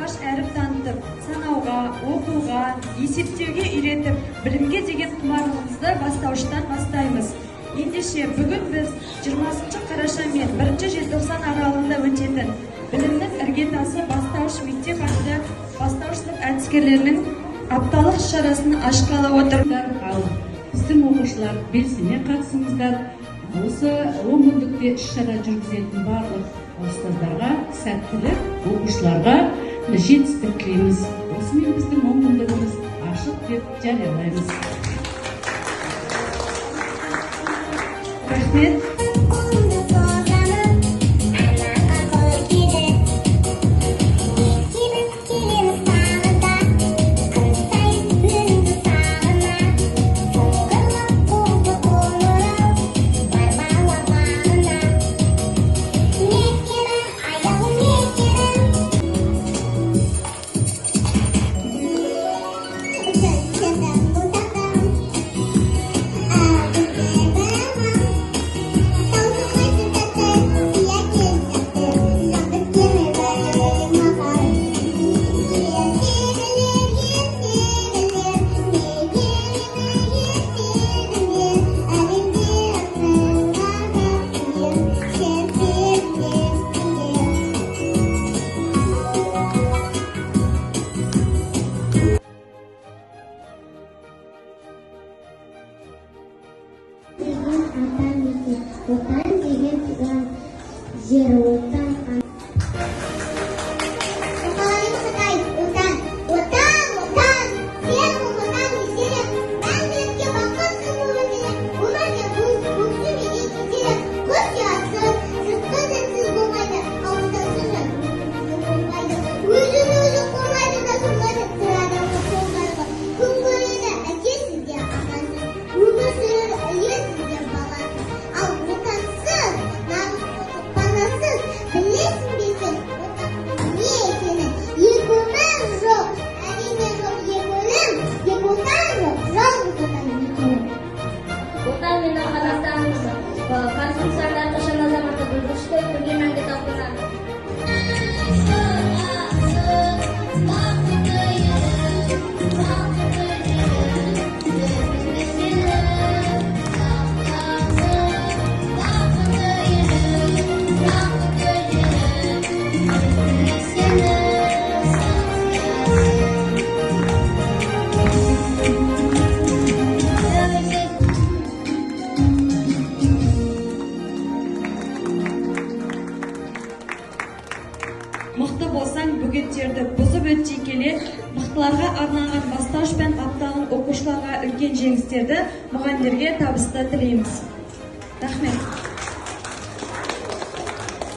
алғаш әріп танытып, санауға, оқуға, есептеуге үйретіп, білімге деген құмарлығымызды бастауыштан бастаймыз. Ендеше, бүгін біз 20 қараша мен 1 желтоқсан аралығында өтетін білімнің іргетасы бастауыш мектеп атты бастауыш сынып әдіскерлерінің апталық іс-шарасын ашқалы отыр. Ал біздің оқушылар белсене қатысыңыздар. Осы 10 күндікте іс-шара жүргізетін барлық ұстаздарға сәттілік, оқушыларға жетістік тілейміз. Осымен біздің 10 күндігіміз ашық деп жариялаймыз. Рахмет. Отан деген туған жер, Отан. Отан, Отан, Отан, сен болмасаң еселеп, мәңгілікке бақытсың өмірде, өмірде бұл өксімеген кетеді, құс ұясыз, сыртқы дінсіз болмайды, ал отансыз жан болмайды. Өзін өзі қорлайды да сорлайды, тірі адамға сол қайғы. Күн көреді әкесіз де анасыз, өмір сүрер әйелсіз де баласыз. Ал отансыз, нағыз панасыз, білесің бе сен отанның не екенін? Екі өмір жоқ, әрине жоқ, екі өлім, екі Отан жоқ, жалғыз Отан екенін. Отан менің Қазақстаным. Конституцияның әрқашан азаматтық үлгісі бірге мәңгі талпынады. Мықты болсаң, бөгеттерді бұзып өтпей келе, мықтыларға арналған бастауыш пән апталығын оқушыларға үлкен жеңістерді, мұғалімдерге табысты тілейміз. Рахмет.